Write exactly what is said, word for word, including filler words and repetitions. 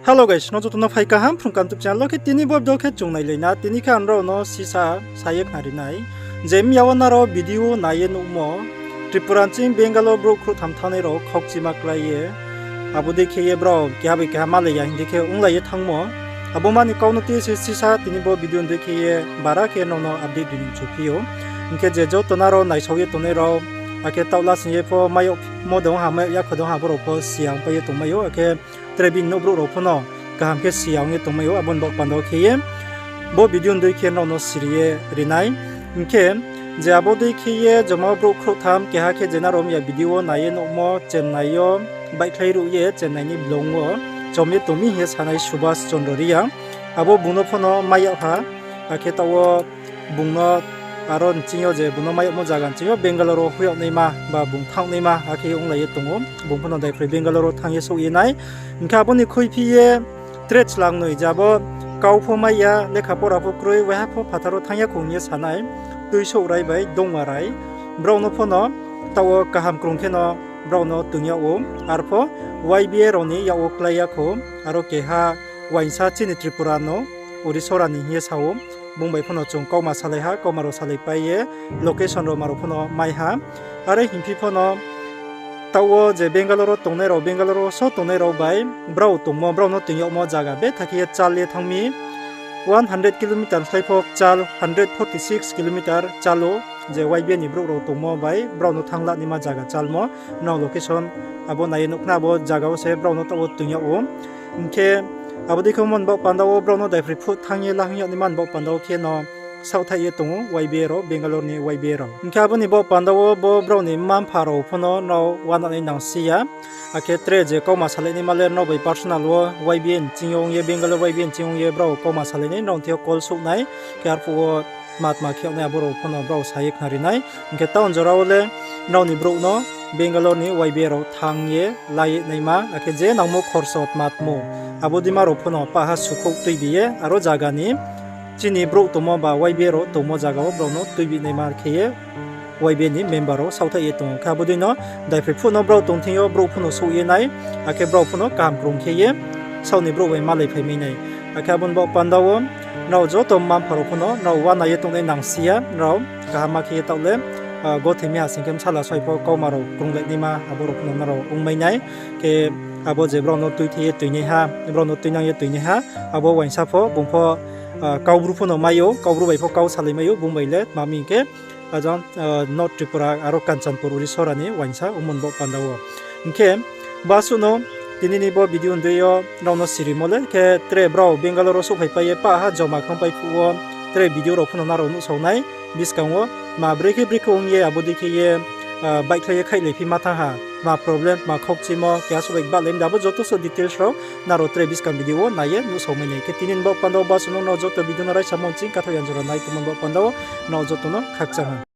Hello guys, nrao joto no phai kaham Phrung Kaham YouTube channel wo. Khe tini bo video khe chung nailai na, tini khe ang nrao no sisa sa ye khnari nai. Je mya wo nrao video nai ye nuhmo, Tripura ching Bangalore brouh khrouhtham thanngnai rao khaukchima klái ye, abo dei khe ye brao keha bai keha malai ya hing dei khe onglai ye thanngmo. Abo mani kau no tei se sisa tini bo video ni dei khe ye bara khe nrao no update ri ni mchu phi ou. Hing khe je joto nrao naisao ye tongnai rao, akhe taoh lasing ye pho mai yagmo de ong ha, mai yag yakho de ong ha, abo rao pho si ya ongpai ye tongmai ou, akhe tre bini nouh brouh rao pho no kaham khe si ya ong ye tongmai ou, abo ni baoh panda wo khe ye bo video ni dei khe nrao no siri ye ri nai. Hing khe je abo dei khe ye joma brouh khrouhtham keha khe je nrao mya video wo nai ye nuhmo, Chennai yo baihkhlai ruh ye Chennai ni blong wo chom ye tong mi hing ye sanai Subhas Chandra Reang. Abo bung no pho no mai yag ha, akhe taoh wo bung no aro nching yo je bung no mai yagmo zaga nching yo Bangalore wo hoih yag naima ba bung thanng naima akhe onglai ye tong ou. Bung pho no daiphroi Bangalore wo thanng ye souh ye nai. Hing khe abo ni khuiphi ye tre chlangnoi je abo kau pho mai ya, lekha pora pho kroi, waiha pho phathar wo thanng ya khong hing ye sanai Tuisouhrai bai Dongmarai. Brao no pho no taoh wo kaham krung khe no brao no toing yag ou. Arpho Y B A rao ni yak wo klái ya khou, aro keha uaingsa chini Tripura no, Urisora ni hing ye sa ou. Bung bai pho no chung kauma salai ha, kauma rao salaipai ye location rao ma rao pho no mai ha. Are hingphi pho no taoh wo je Bangalore wo tongnai rao, Bangalore wo so tongnai rao bai brao tongmo, brao no toing yagmo zaga betha khe ye chal ye thanng mi. One hundred kilometer slái pho chal, hundred forty six kilometer chal ou, je Y B A ni brouh rao tongmo bai brao no thanng la naima zaga chalmo. Nrao location abo nai ye nuh khna, abo zaga wo se brao no taoh wo toing yag ou. Hing khe abo dei khe omo ni baoh panda wo brao no daiphroi phuh thanng ye la hing yag naima ni baoh panda wo khe no saohthaih ye tong ou Y B A rao, Bangalore ni Y B A rao. Hing khe abo ni baoh panda wo bo brao ni mma-mpha rao pho no nrao uana nai nang si ya. Akhe tre je kauma salai naima le nrao bai personal wo Y B A nching yo ong ye, Bangalore Y B A nching yo ong ye brao kauma salai nai, nrao ni thing yo call souh nai, khe arphuh wo tma tma khe yag nai abo rao pho no brao sa ye khnari nai. Hing khe town jora wo le nrao ni brouh no Bangalore ni Y B A rao thanng ye la ye naima, akhe je nangmo khorso tma tmo, abo deima rao pho no pah ha sukhouh tuibi ye, aro zaga ni chini brouh tongmo ba Y B A rao tongmo zaga wo brao no tuibi naima khe ye Y B A ni member rao saohthaih ye tong ou. Khe abo dei no daiphroi phuh no brao tong thing yo brouh pho no souh ye nai, akhe brao pho no kaham krung khe ye saoh ni brouh bai malai phai mai nai. Akhe abo ni baoh panda wo nrao joto mma-mpha rao pho no nrao uana ye tongnai nang si ya, nrao kaham ma khe ye taoh le, ah, gothe mi ha sing khe bsala soi pho kauma rao krunglai naima abo rao pho no nrao ong mai nai. Khe abo je brao no tuithe ye tuinaiha, brao no tuinang ye tuinaiha, abo uaingsa pho bung pho, ah, Kaubru pho no mai ou, Kaubru bai pho kau salai mai ou, bung bai le tma mi hing khe ajang, ah, North Tripura aro Kanchanpur Urisora ni uaingsa omo ni baoh panda wo. Hing khe basuh no tini ni bo video ni dei yo nrao no sirimo le khe tre brao Bangalore wo souhphaipai ye pah ha joma khangpai phuh wo tre video rao pho no nrao nuhsao nai. Buskang wo ma brekhe brekhe ong ye abo dei khe ye, ah, baihkhlai ye khaihlai phi ma thanng ha, ma problem, ma khaukchimo, keha suh bai bahlai mi de, abo joto suh details rao nrao tre buskang video wo nai ye nuhsao mai nai. Khe tini ni baoh panda wo basuh no nrao joto video no raisamo nching kathaoh yang jora nai tongmo ni baoh panda wo nrao joto no khakchang ha.